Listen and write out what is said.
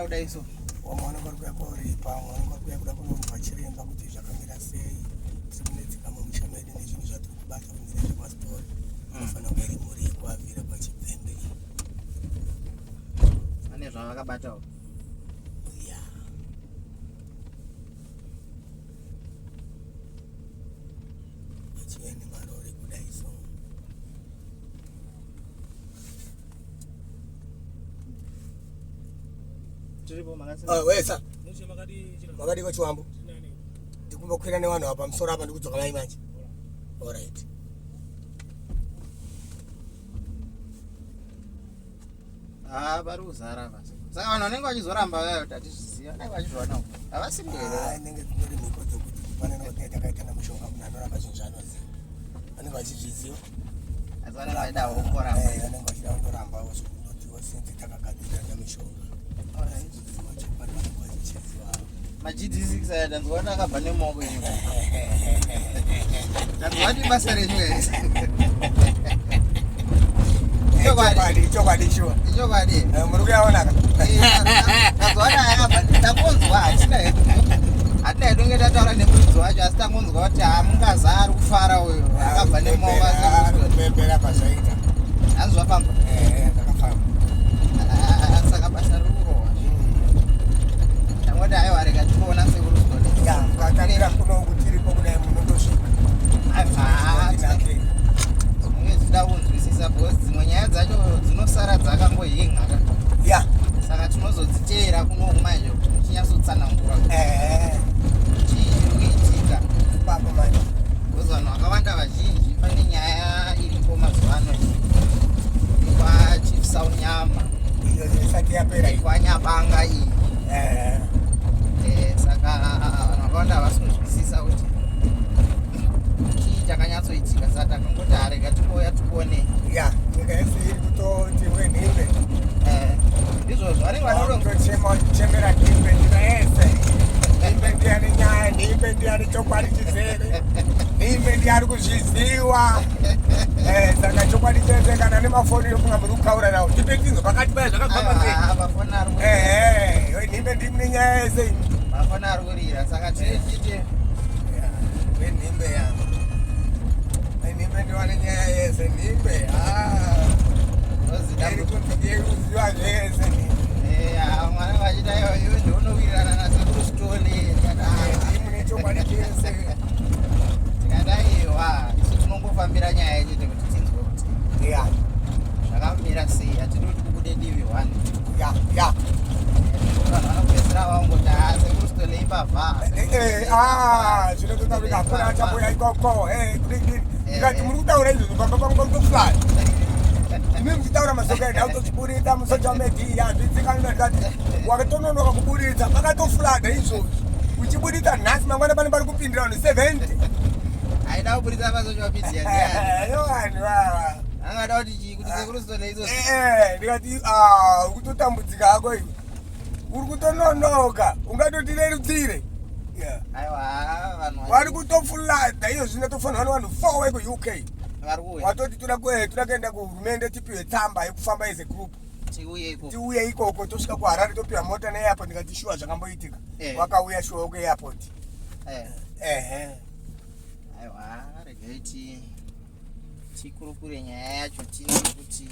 Kudai so. Vamwe vanenge vari kuuya koripa, vamwe vanenge vari kuuya kuda kunonzwa chiremba kuti zvakamira sei. Tiri kunetseka mumusha medu nezvinhu zvatiri kubata kunze nezvekwasitori. Inofanira kunge iri mhuri yekuavira kwachipfembe. Vane zvavakabatawo. Ya. Vachiuya nemarori kudai so. Tiripo makasi. Ah, wesa. Makadii kwachiwambo? Ndikumbokwira nevanhu apa pamusoro apa ndikudzoka mai manje. Alright. Ah, vari kuzara apa. Saka vanhu vanenge vachizoramba vaya kuti hatizviziva, vanenge vachizviwana uko. Havasiri here? Ah, inenge dzinori mhiko dzekuti pane nokuti takaita nemushonga munhu anoramba zvinhu zvaanoziva. Vanenge vachizviziva. Asi vanenge vachida kungoramba. Eh, vanenge vachida kundoramba zvekundoti since takagadzirira nemishonga. Alright. Ziva chokwadi vanenge vachichiziva. MaGD6 aya tanzwa kuti akabva nemaoko enyu. Tanzwa kuti basa renyu here? Chokwadi. Chokwadi, chokwadi shuwa. Ichokwadi. Eh, Muri kuyaona ka? Tanzwa kuti akabva tangonzwa hatina hedu. Hatina hedu kunge tataura nemuridzi wacho asi tangonzwa kuti hamungaza ari kufara uyo akabva nemaoko Ari kupembera pazvaita. Hanzi zvafamba. Eh, zvakafamba. Ah, saka basa riri kurohwa. Tangoti aiwa rega tiona sekuru Sithole. Ya, mukatarira kuno tiripo kudai munondosvika. Ah, Tinenge tichida kunzwisisa because dzimwe nyaya dzacho dzinosara dzakangohinga ka. Ya, Saka tinozodziteera kuno manje kuti muchinyatsotsanangura kuti eh, chii chiri kuitika. ipapo manje. Because vanhu vakawanda vazhinji pane nyaya iripo mazuva ano kwaChief Saunyama Iyo isati yapera iyi. kwanyabanga iyi. Eh, Eh, saka vanhu vakawanda havasi kunzwisisa kuti chii chakanyatsoitika saka takangoti arega timbouya tione ya, nyika yese iri kutoti wenhimbe. Eh, ndizvozvo vanenge vanoto Kutochema chemera nhimbe nyika yese. Nhimbe ndiye ane nyaya, nhimbe ndiye ane chokwadi chizere. Nhimbe ndiye ari kuzviziwa. Eh, saka chokwadi chese kana nemafoni yokunga muri kukaura nawo. Tipe tinzwe pakati paya zvakafamba sei. Aiwa, mafoni ari kurira. Eh, eh, nhimbe ndimune nyaya yese iyi. Mafoni ari kurira saka tiite Venhimbe ya. Venhimbe ndiwane nyaya yese nhimbe. Ah. Iri kunzi ndiye kuziva zvese nhimbe. mwana vachita iwe ndounowirirana nasekuru Sithole Ndimune chokwadi chese. tikadaiwa isu tinongofambira nyaya chete kuti tinzwe kuti Ya, zvakamira sei hatidi kuti kubude divi one ya, ya. vanhu vanopedzisira vangoti ha sekuru Sithole ipavha Eh, ah, zvinotoda kuti hakuna achamboya ikoko. Eh, kudini. Ndikati muri kutaura izvozvo pamba pangu parikutofly. Imi muchitaura masoko edu autochiburitsa musocial media zvidzikanwa ndikati wakatononoka kuburitsa pakatoflada izvozvo. Uchiburitsa nhasi mangwana pane pari kupindira vanhu 70. aida kuburitsa pasocial media ndiani Eh, yo vanhu vava. angada kuti chii kuti sekuru Sithole izvozvo Eh, ndikati ah, uri kutotambudzika hako iwe. Uri kutononoka, ungatotirerutsire. Yeah. aiwa vanhu Vari kutoflada iyo zvino tofanirwa nevanhu 4 veku-UK. vari kuuya Watoti toda toda kuenda kuhurumende tipiwe tsamba yekufamba as a group. tiuye ikoko Tiuye ikoko tosvika kuHarare topiwa mota neairport ndikati shuwa zvakamboitika. Eh. Wakauya shuwa kuairport. Eh, Ehe. aiwa regai tikurukure nyaya yacho tinzwe kuti